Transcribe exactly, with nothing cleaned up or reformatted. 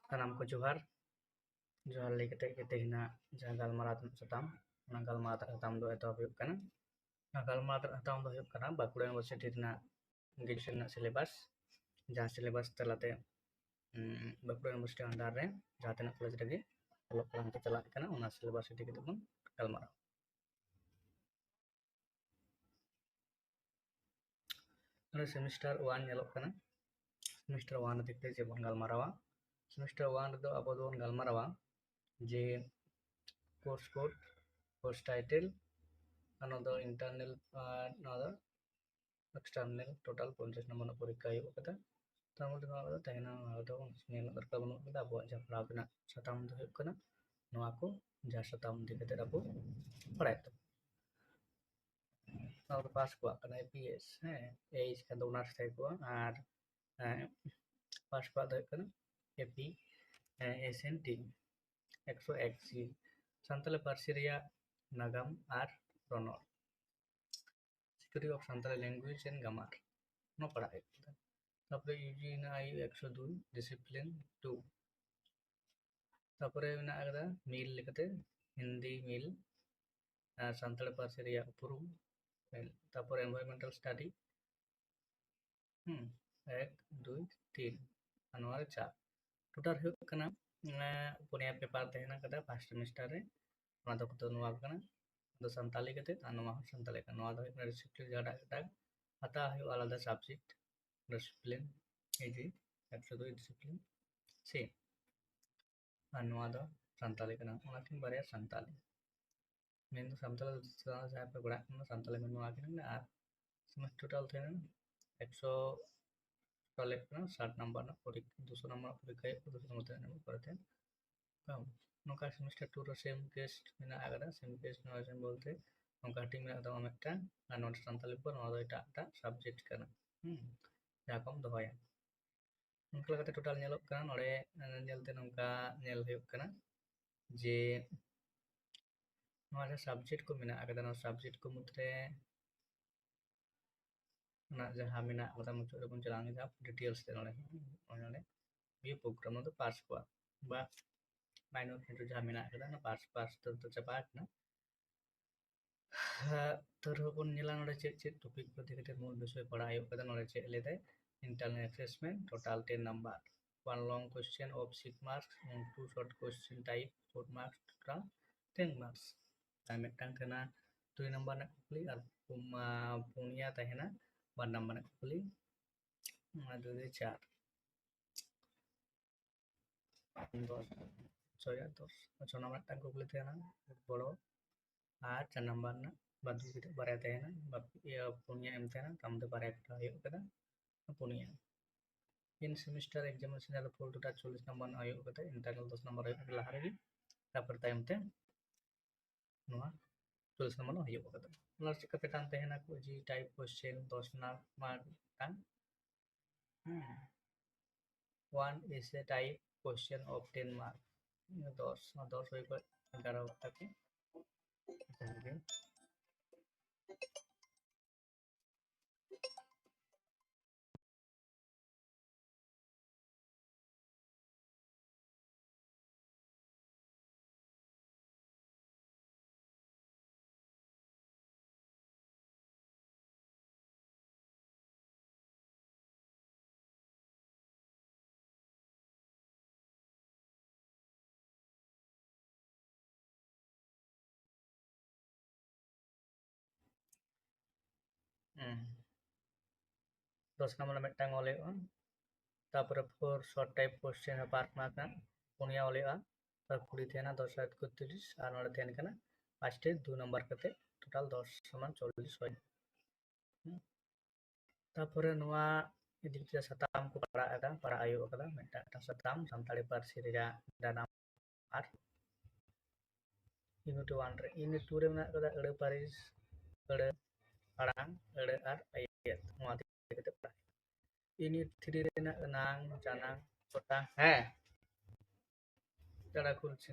ᱥᱟᱱᱟᱢ ᱠᱚ ᱡᱚᱦᱟᱨ᱾ ᱡᱚᱦᱟᱨ ᱞᱟᱹᱭ ᱠᱟᱛᱮ ᱜᱮ ᱛᱮᱦᱮᱧᱟᱜ ᱡᱟᱦᱟᱸ ᱜᱟᱞᱢᱟᱨᱟᱣ ᱨᱮᱱᱟᱜ ᱥᱟᱛᱟᱢ, ᱚᱱᱟ ᱜᱟᱞᱢᱟᱨᱟᱣ ᱨᱮᱱᱟᱜ ᱥᱟᱛᱟᱢ ᱫᱚ ᱮᱛᱚᱦᱚᱵ ᱦᱩᱭᱩᱜ ᱠᱟᱱᱟ᱾ ᱚᱱᱟ ᱜᱟᱞᱢᱟᱨᱟᱣ ᱨᱮᱱᱟᱜ ᱥᱟᱛᱟᱢ ᱫᱚ ᱦᱩᱭᱩᱜ ᱠᱟᱱᱟ ᱵᱟᱸᱠᱩᱲᱟ ᱤᱭᱩᱱᱤᱵᱷᱟᱨᱥᱤᱴᱤ ᱨᱮᱱᱟᱜ ᱜᱨᱮᱡᱩᱭᱮᱥᱚᱱ ᱨᱮᱱᱟᱜ ᱥᱤᱞᱮᱵᱟᱥ, ᱡᱟᱦᱟᱸ ᱥᱤᱞᱮᱵᱟᱥ ᱛᱟᱞᱟᱛᱮ ᱩᱸ, ᱵᱟᱸᱠᱩᱲᱟ ᱤᱭᱩᱱᱤᱵᱷᱟᱨᱥᱤᱴᱤ under ᱨᱮ ᱡᱟᱦᱟᱸ ᱛᱤᱱᱟᱹᱜ ᱠᱚᱞᱮᱡᱽ ᱨᱮᱜᱮ ᱚᱞᱚᱜ ᱯᱟᱲᱦᱟᱣ ᱠᱚ ᱪᱟᱞᱟᱜ ᱠᱟᱱᱟ, ᱚᱱᱟ ᱥᱤᱞᱮᱵᱟᱥ ᱤᱫᱤ ᱠᱟᱛᱮ ᱵᱚᱱ ᱜᱟᱞᱢᱟᱨᱟᱣᱟ᱾ ᱱᱚᱰᱮ ᱥᱮᱢᱤᱥᱴᱟᱨ ᱳᱣᱟᱱ ᱧᱮᱞᱚᱜ ᱠᱟᱱᱟ᱾ ᱥᱮᱢᱤᱥᱴᱟᱨ ᱳᱣᱟᱱ ᱤᱫᱤ ᱠᱟᱛᱮ ᱪᱮᱫ ᱵᱚᱱ ᱜᱟᱞᱢᱟᱨᱟᱣᱟ? ᱥᱮᱢᱤᱥᱴᱟᱨ ᱳᱣᱟᱱ ᱨᱮᱫᱚ ᱟᱵᱚ ᱫᱚᱵᱚᱱ ᱜᱟᱞᱢᱟᱨᱟᱣᱟ ᱡᱮ ᱠᱳᱨᱥ ᱠᱳᱰ, ᱠᱳᱨᱥ ᱴᱟᱭᱴᱮᱞ, ᱟᱨ ᱱᱚᱣᱟ ᱫᱚ ᱤᱱᱴᱟᱨᱱᱟᱞ, ᱟᱨ ᱱᱚᱣᱟ ᱫᱚ ᱮᱠᱥᱴᱟᱨᱱᱟᱞ ᱴᱳᱴᱟᱞ ᱯᱚᱧᱪᱟᱥ ᱱᱚᱢᱵᱚᱨ ᱨᱮᱱᱟᱜ ᱯᱚᱨᱤᱠᱠᱷᱟ ᱦᱩᱭᱩᱜ ᱠᱟᱱᱟ᱾ ᱛᱟᱨ ᱢᱚᱫᱽᱫᱷᱮ ᱱᱚᱣᱟ ᱠᱚᱫᱚ ᱛᱟᱦᱮᱱᱟ, ᱱᱚᱣᱟ ᱫᱚ ᱧᱮᱞ ᱨᱮᱱᱟᱜ ᱫᱚᱨᱠᱟᱨ ᱵᱟᱹᱱᱩᱜ ᱠᱟᱫᱟ᱾ ᱟᱵᱚᱣᱟᱜ ᱡᱟᱦᱟᱸ ᱯᱟᱲᱦᱟᱣ ᱨᱮᱱᱟᱜ ᱥᱟᱛᱟᱢ ᱫᱚ ᱦᱩᱭᱩᱜ ᱠᱟᱱᱟ ᱱᱚᱣᱟ ᱠᱚ, ᱡᱟᱦᱟᱸ ᱥᱟᱛᱟᱢ ᱤᱫᱤ ᱠᱟᱛᱮ ᱟᱵᱚ ᱵᱟᱲᱟᱭ ᱛᱟᱵᱚᱱ᱾ ᱱᱚᱣᱟ ᱫᱚ ᱯᱟᱥ ᱠᱚᱣᱟᱜ ᱠᱟᱱᱟ ᱮ ᱯᱤ ᱮᱥ, ᱦᱮᱸ, ᱮᱭᱤᱪ ᱠᱷᱟᱱ ᱫᱚ ᱚᱱᱟᱨᱥ ᱛᱟᱦᱮᱸ ᱠᱚᱜᱼᱟ, ᱟᱨ, ᱦᱮᱸ, ᱯᱟᱥ ᱠᱚᱣᱟᱜ ᱫᱚ ᱦᱩᱭᱩᱜ ᱠᱟᱱᱟ ᱮ ᱯᱤ, ᱦᱮᱸ, ᱮᱥ ᱮᱱ ᱴᱤ, ᱮᱠᱥᱚ ᱮᱠ ᱥᱤ, ᱥᱟᱱᱛᱟᱲᱤ ᱯᱟᱹᱨᱥᱤ ᱨᱮᱭᱟᱜ ᱱᱟᱜᱟᱢ ᱟᱨ ᱨᱚᱱᱚᱲ, History of Santali Language and Grammar, ᱱᱚᱣᱟ ᱯᱟᱲᱦᱟᱜ ᱦᱩᱭᱩᱜ ᱠᱟᱱᱟ᱾ ᱛᱟᱨᱯᱚᱨᱮ ᱤᱭᱩ ᱡᱤ ᱦᱮᱱᱟᱜᱼᱟ ᱤᱭᱩ ᱮᱠᱥᱚ ᱫᱩᱭ, ᱰᱤᱥᱤᱯᱞᱤᱱ ᱴᱩ᱾ ᱛᱟᱨᱯᱚᱨᱮ ᱢᱮᱱᱟᱜ ᱟᱠᱟᱫᱟ ᱢᱤᱞ ᱞᱮᱠᱟᱛᱮ ᱦᱤᱱᱫᱤ ᱢᱤᱞ, ᱟᱨ ᱥᱟᱱᱛᱟᱲᱤ ᱯᱟᱹᱨᱥᱤ ᱨᱮᱭᱟᱜ ᱩᱯᱨᱩᱢ, ᱛᱟᱨᱯᱚᱨᱮ environmental study, ᱦᱩᱸ, ᱮᱠ, ᱫᱩᱭ, ᱛᱤᱱ, ᱟᱨ ᱱᱚᱣᱟ ᱨᱮ ᱪᱟᱨ᱾ ᱴᱳᱴᱟᱞ ᱦᱩᱭᱩᱜ ᱠᱟᱱᱟ, ᱮᱸ, ᱯᱩᱱᱭᱟ ᱯᱮᱯᱟᱨ ᱛᱟᱦᱮᱱ ᱠᱟᱫᱟ ᱯᱷᱟᱥᱴ ᱥᱮᱢᱤᱥᱴᱟᱨ ᱨᱮ᱾ ᱚᱱᱟ ᱫᱚ, ᱫᱚ ᱱᱚᱣᱟ ᱠᱟᱱᱟ, ᱫᱚ ᱥᱟᱱᱛᱟᱞᱤ ᱠᱟᱛᱮ, ᱟᱨ ᱱᱚᱣᱟ ᱦᱚᱸ ᱥᱟᱱᱛᱟᱞᱤ ᱠᱟᱱᱟ᱾ ᱱᱚᱣᱟ ᱫᱚ ᱦᱩᱭᱩᱜ ᱠᱟᱱᱟ ᱰᱤᱥᱤᱯᱞᱤᱱ ᱡᱟᱦᱟᱸᱴᱟᱜ ᱮᱴᱟᱜ ᱦᱟᱛᱟᱣ ᱦᱩᱭᱩᱜᱼᱟ ᱟᱞᱟᱫᱟ ᱥᱟᱵᱡᱮᱠᱴ, ᱰᱤᱥᱤᱯᱞᱤᱱ ᱮ ᱡᱤ, ᱮᱠᱥᱚ ᱫᱩᱭ ᱰᱤᱥᱤᱯᱞᱤᱱ ᱥᱤ, ᱟᱨ ᱱᱚᱣᱟ ᱫᱚ ᱥᱟᱱᱛᱟᱞᱤ ᱠᱟᱱᱟ, ᱚᱱᱟᱠᱤᱱ ᱵᱟᱨᱭᱟ ᱥᱟᱱᱛᱟᱞᱤ᱾ ᱢᱮᱱᱫᱚ ᱥᱟᱱᱛᱟᱲ ᱡᱟᱦᱟᱸ ᱯᱮ ᱯᱟᱲᱦᱟᱜ ᱠᱟᱱᱟ, ᱥᱟᱱᱛᱟᱲᱤ ᱢᱮᱱ ᱱᱚᱣᱟ ᱠᱟᱱᱟ, ᱟᱨ ᱥᱮᱢᱮᱥᱴᱟᱨ ᱴᱳᱴᱟᱞ ᱛᱟᱦᱮᱱᱟ ᱮᱠᱥᱚ, ᱴᱳᱴᱟᱞ ᱦᱩᱭᱩᱜ ᱠᱟᱱᱟ ᱥᱟᱴ ᱱᱟᱢᱵᱟᱨ ᱨᱮᱱᱟᱜ ᱯᱚᱨᱤᱠᱠᱷᱟ, ᱫᱩᱥᱚ ᱱᱟᱢᱵᱟᱨ ᱨᱮᱱᱟᱜ ᱯᱚᱨᱤᱠᱠᱷᱟ ᱦᱩᱭᱩᱜ ᱠᱟᱱᱟ, ᱫᱩᱥᱚ ᱱᱟᱢᱵᱟᱨ ᱛᱟᱦᱮᱱᱟ ᱯᱚᱨᱮᱛᱮ᱾ ᱦᱮᱸ, ᱱᱚᱝᱠᱟ ᱥᱮᱢᱮᱥᱴᱟᱨ ᱴᱩ ᱨᱮ ᱥᱮᱢ ᱠᱮᱥ ᱢᱮᱱᱟᱜ ᱟᱠᱟᱫᱟ᱾ ᱥᱮᱢ ᱠᱮᱥ ᱱᱚᱣᱟ ᱥᱮᱢ ᱵᱚᱞᱛᱮ ᱱᱚᱝᱠᱟ ᱦᱟᱹᱴᱤᱧ ᱢᱮᱱᱟᱜ ᱛᱟᱵᱚᱱᱟ ᱢᱤᱫᱴᱟᱝ, ᱟᱨ ᱱᱚᱰᱮ ᱥᱟᱱᱛᱟᱲᱤ ᱯᱚᱨ ᱱᱚᱣᱟ ᱫᱚ ᱮᱴᱟᱜ ᱮᱴᱟᱜ ᱥᱟᱵᱡᱮᱠᱴ ᱠᱟᱱᱟ, ᱦᱩᱸ, ᱡᱟᱦᱟᱸ ᱠᱚᱢ ᱫᱚᱦᱚᱭᱟ᱾ ᱚᱱᱠᱟ ᱞᱮᱠᱟᱛᱮ ᱴᱳᱴᱟᱞ ᱧᱮᱞᱚᱜ ᱠᱟᱱᱟ ᱱᱚᱰᱮ, ᱧᱮᱞᱛᱮ ᱱᱚᱝᱠᱟ ᱧᱮᱞ ᱦᱩᱭᱩᱜ ᱠᱟᱱᱟ ᱡᱮ ᱱᱚᱣᱟ ᱡᱟᱦᱟᱸ ᱥᱟᱵᱡᱮᱠᱴ ᱠᱚ ᱢᱮᱱᱟᱜ ᱟᱠᱟᱫᱟ, ᱱᱚᱣᱟ ᱥᱟᱵᱡᱮᱠᱴ ᱠᱚ ᱢᱩᱫᱽᱨᱮ ᱚᱱᱟ ᱡᱟᱦᱟᱸ ᱢᱮᱱᱟᱜ ᱟᱠᱟᱫᱟ, ᱢᱩᱪᱟᱹᱫ ᱨᱮᱵᱚᱱ ᱪᱟᱞᱟᱣ ᱞᱮᱱᱠᱷᱟᱱ ᱰᱤᱴᱮᱞᱥ ᱛᱮ ᱱᱚᱰᱮ, ᱱᱚᱜᱼᱚᱭ ᱱᱚᱰᱮ B ᱤᱭᱩ ᱯᱨᱳᱜᱨᱟᱢ ᱫᱚ ᱯᱟᱥ ᱠᱚᱣᱟ ᱵᱟ ᱢᱟᱭᱱᱚᱨ ᱠᱤᱱᱛᱩ ᱡᱟᱦᱟᱸ ᱢᱮᱱᱟᱜ ᱟᱠᱟᱫᱟ ᱚᱱᱟ ᱯᱟᱥ ᱯᱟᱥ ᱫᱚ ᱪᱟᱵᱟ ᱟᱠᱟᱱᱟ᱾ ᱛᱟᱹᱨ ᱦᱚᱸ ᱵᱚᱱ ᱧᱮᱞᱟ ᱱᱚᱰᱮ ᱪᱮᱫ ᱪᱮᱫ ᱴᱚᱯᱤᱠ ᱠᱚ ᱤᱫᱤ ᱠᱟᱛᱮ ᱢᱩᱞ ᱵᱤᱥᱚᱭ ᱯᱟᱲᱦᱟᱣ ᱦᱩᱭᱩᱜ ᱠᱟᱱᱟ᱾ ᱱᱚᱰᱮ ᱪᱮᱫ ᱞᱟᱹᱭ ᱫᱟᱭ internal assessment total ten number, one long question of six marks and two short question type four marks total ten marks᱾ ᱟᱨ ᱢᱤᱫᱴᱟᱝ ᱛᱟᱦᱮᱱᱟ ᱫᱩᱭ ᱱᱟᱢᱵᱟᱨ ᱨᱮᱱᱟᱜ ᱠᱩᱠᱞᱤ ᱟᱨ ᱯᱩᱱᱭᱟ ᱛᱟᱦᱮᱱᱟ ᱵᱟᱨ ᱱᱟᱢᱵᱟᱨ ᱨᱮᱱᱟᱜ ᱠᱩᱠᱞᱤ᱾ ᱚᱱᱟ ᱫᱩ ᱫᱩᱭ ᱪᱟᱨ ᱫᱚᱥ ᱪᱷᱚᱭ ᱟᱨ ᱫᱚᱥ ᱪᱷᱚ ᱱᱟᱢᱵᱟᱨ ᱢᱤᱫᱴᱟᱝ ᱠᱩᱠᱞᱤ ᱛᱟᱦᱮᱱᱟ ᱵᱚᱲᱚ ᱟᱨ ᱪᱟᱨ ᱱᱟᱢᱵᱟᱨ ᱨᱮᱱᱟᱜ ᱵᱟᱫ ᱵᱟᱹᱠᱤ ᱵᱟᱨᱭᱟ ᱛᱟᱦᱮᱱᱟ ᱵᱟᱹᱠᱤ ᱤᱭᱟᱹ ᱯᱩᱱᱭᱟ ᱮᱢ ᱛᱟᱦᱮᱱᱟ ᱛᱟᱢ ᱫᱚ ᱵᱟᱨᱭᱟ ᱠᱟᱴᱷᱟ ᱦᱩᱭᱩᱜ ᱠᱟᱱᱟ ᱯᱩᱱᱭᱟ᱾ In semester examination ᱡᱟᱦᱟᱸ ᱫᱚ ᱯᱷᱳᱨ ᱴᱳᱴᱟᱞ ᱪᱚᱞᱞᱤᱥ ᱱᱟᱢᱵᱟᱨ ᱨᱮᱱᱟᱜ ᱦᱩᱭᱩᱜ ᱠᱟᱛᱮ internal ᱫᱚᱥ ᱱᱟᱢᱵᱟᱨ ᱦᱩᱭᱩᱜ ᱠᱟᱛᱮ ᱞᱟᱦᱟ ᱨᱮᱜᱮ ᱛᱟᱨᱯᱚᱨ ᱛᱟᱭᱚᱢ ᱛᱮ ᱱᱚᱣᱟ ᱪᱚᱞᱞᱤᱥ ᱱᱟᱢᱵᱟᱨ ᱨᱮᱱᱟᱜ ᱦᱩᱭᱩᱜ ᱠᱟᱛᱮ ᱚᱱᱟ ᱪᱮᱫ ᱠᱟᱛᱮ ᱴᱟᱱ ᱛᱟᱦᱮᱱᱟ ᱡᱤ ᱴᱟᱭᱤᱯ ᱠᱚᱥᱪᱮᱱ ᱫᱚᱥ ᱱᱟᱢᱵᱟᱨ ᱢᱤᱫᱴᱟᱝ ᱦᱮᱸ one essay type question of ten mark ᱫᱚᱥ ᱫᱚᱥ ᱦᱩᱭ ᱠᱚ ᱮᱜᱟᱨᱚ ᱠᱟᱛᱮ ᱫᱚᱥ ᱱᱟᱢᱵᱟᱨ ᱨᱮ ᱢᱤᱫᱴᱟᱝ ᱚᱞ ᱦᱩᱭᱩᱜᱼᱟ᱾ ᱛᱟᱯᱚᱨᱮ four short type question ᱵᱟᱨ ᱢᱟᱨᱠ ᱨᱮᱱᱟᱜ ᱯᱩᱱᱭᱟ ᱚᱞ ᱦᱩᱭᱩᱜᱼᱟ᱾ ᱛᱟᱨᱯᱚᱨ ᱠᱩᱲᱤ ᱛᱟᱦᱮᱱᱟ ᱫᱚᱥ ᱟᱨ ᱮᱠᱩᱥ ᱛᱤᱨᱤᱥ ᱟᱨ ᱱᱚᱰᱮ ᱛᱟᱦᱮᱱ ᱠᱟᱱᱟ ᱯᱟᱸᱪᱴᱤ ᱫᱩ ᱱᱟᱢᱵᱟᱨ ᱠᱟᱛᱮ ᱴᱳᱴᱟᱞ ᱫᱚᱥ ᱥᱚᱢᱟᱱ ᱪᱚᱞᱞᱤᱥ ᱦᱩᱭ᱾ ᱛᱟᱯᱚᱨᱮ ᱱᱚᱣᱟ ᱤᱫᱤ ᱠᱟᱛᱮ ᱥᱟᱛᱟᱢ ᱠᱚ ᱯᱟᱲᱟᱜ ᱮᱫᱟ ᱯᱟᱲᱟᱜ ᱦᱩᱭᱩᱜ ᱠᱟᱱᱟ ᱢᱤᱫᱴᱟᱝ ᱥᱟᱛᱟᱢ ᱥᱟᱱᱛᱟᱲᱤ ᱯᱟᱹᱨᱥᱤ ᱨᱮᱭᱟᱜ ᱡᱟᱱᱟᱢ ᱟᱨ ᱤᱭᱩᱱᱤᱴ ᱳᱣᱟᱱ ᱨᱮ ᱤᱭᱩᱱᱤᱴ ᱴᱩ ᱨᱮ ᱢᱮᱱᱟᱜ ᱠᱟᱫᱟ ᱟᱹᱲᱟᱹ ᱯᱟᱹᱨᱤᱥ ᱟᱹᱲᱟᱹ ᱟᱲᱟᱝ ᱟᱹᱲᱟᱹ ᱟᱨ ᱟᱹᱭᱟᱹᱛ ᱱᱚᱣᱟ ᱤᱫᱤ ᱠᱟᱛᱮ ᱯᱟᱲᱦᱟᱜ ᱤᱭᱩᱱᱤᱴ ᱛᱷᱨᱤ ᱨᱮᱱᱟᱜ ᱱᱟᱝ ᱡᱟᱱᱟᱝ ᱴᱚᱴᱟᱝ ᱦᱮᱸ ᱪᱟᱲᱟ ᱠᱷᱩᱞᱪᱷᱤ